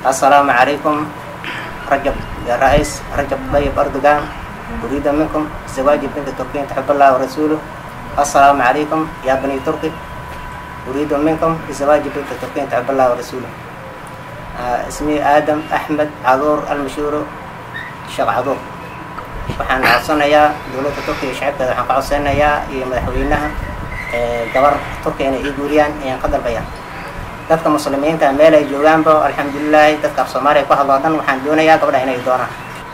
Assalaamu calaykum Rajab ya Rais Rajab Tayyib Erdogan, uriida minkum zawaaji binta Turkiyin taxib Allah warasuuluh. Assalaamu calaykum ya bani Turki, uriidu minkum zawaaji binta Turkiyin taxib Allah warasuuluh. Ismii Aadam Axmed Caduur Almashhuuro Sheekh Caduur. Waxaan codsanayaa dowladda Turkiga, shacabkeeda waxaan ka codsanayaa iyo madaxweynaha gabar Turkiya inay ii guuriyaan ayaan ka dalbayaa. Dadka muslimiinta meel ay joogaanba, alxamdulilaahi, dadka af Soomaaliya ku hadlo dhan waxaan doonayaa gabadha inay doonaan.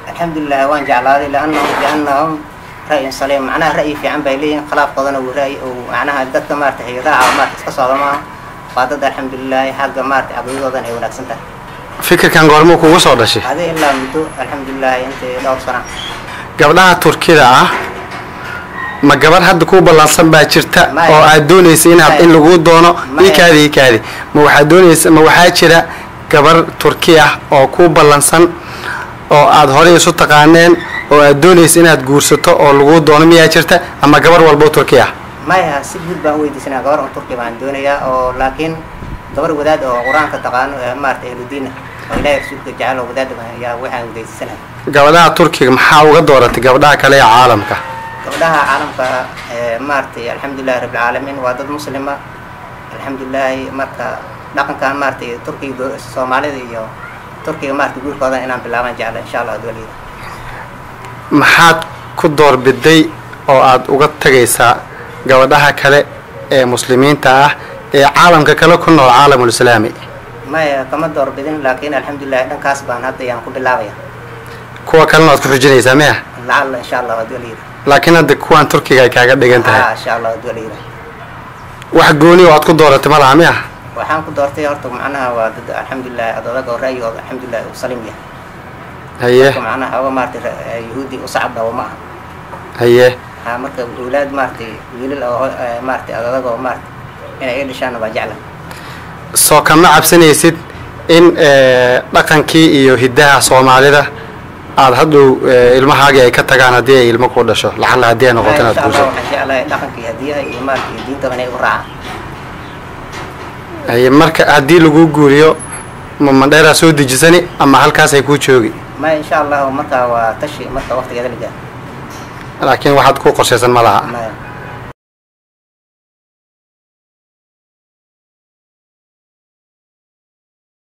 Alxamdulilah, waan jeclaaday liannahum ra'yin saliim, macnaha ra'yi fiican bay leeyihin, khilaafkoodana uu ra'yi uu macnaha dadka maarata raaca maarata iska socda maaha. Waa dad alxamdulilaahi xagga maarata caqiidadoodana ay wanaagsan tahay. Fikirkan goormuu kugu soo dhashay? Adi ilaa muddo, alxamdulilaahi, intay dhowr sana. Gabdhaha Turkida ah, ma gabar hadda kuu ballansan baa jirta oo aad doonaysa inaad in laguu doono? Ikaadi, ikaadi, ma waxaad doonaysa, ma waxaa jira gabar Turki ah oo kuu ballansan oo aad horey isu taqaaneen oo aad doonaysa inaad guursato oo laguu doono, miyaa jirta, ama gabar walbo Turki ah? Maya, si guud baan weydiisanaa. Gabar un Turki baan doonayaa oo laakiin gabar wadaad oo Qur-aanka taqaano ee maarata ahludiin ah oo Ilahay rasuulka jecel oo wadaad ayaa waxaan weydiisanahay. Gabadhaha Turkiga maxaa uga dooratay gabdhaha kale ee caalamka? Gabdhaha caalamka maaratay, alxamdulilahi rabbilcaalamiin, waa dad muslima, alxamdulilaahi. Marka dhaqankan maaratay Turkiga, Soomaalida iyo Turkiga maarata guurkoodan inaan bilaabaan jecla, insha Allah dowliyada. Maxaad ku doorbiday oo aad uga tagaysaa gabadhaha kale ee muslimiinta ah ee caalamka kale ku nool, caalamul islaami? Maya, kama doorbidin, laakiin alxamdulilahi dhankaas baan hadda yaan ku bilaabaya. Kuwa kalena waad ku xujinaysaa miya? Lacalla, insha Allah dowliyada. Laakiin hadda kuwaan Turkiga ay kaaga dhigan tahay? Ha, insha Allah dowliyada. Wax gooni oo aad ku dooratay ma laha miya? Waxaan ku doortay horta macnaha waa dad alxamdulilahi adadag oo ra'yigooda alxamdulilahi uu salim yahay. Marka macnaha oga maaratay yahuudi u sacab dhawo ma aha. Ha, marka awlaad maaratay wiilal oo maaratay adadag oo maaratay inay iga dhashaanna waa jecla. Soo kama cabsanaysid in dhaqankii iyo hiddaha Soomaalida aada hadhow ilmahaagii ay ka tagaan haddii ay ilmo ku dhasho, lacalla haddii ay noqoto inaad insha Allah guursato? Waxaan jeclahay dhaqankii hadiyaha iyo maaratay diintaba inay u raacaan. Haye, marka haddii laguu guuriyo, ma Mandheeraa soo dejisani ama halkaasay kuu joogi? Maya, insha Allahu, marka waa tashi marka waqtigeeda la gaaro. Laakiin waxaad ku qorshaysan ma laha? Maya.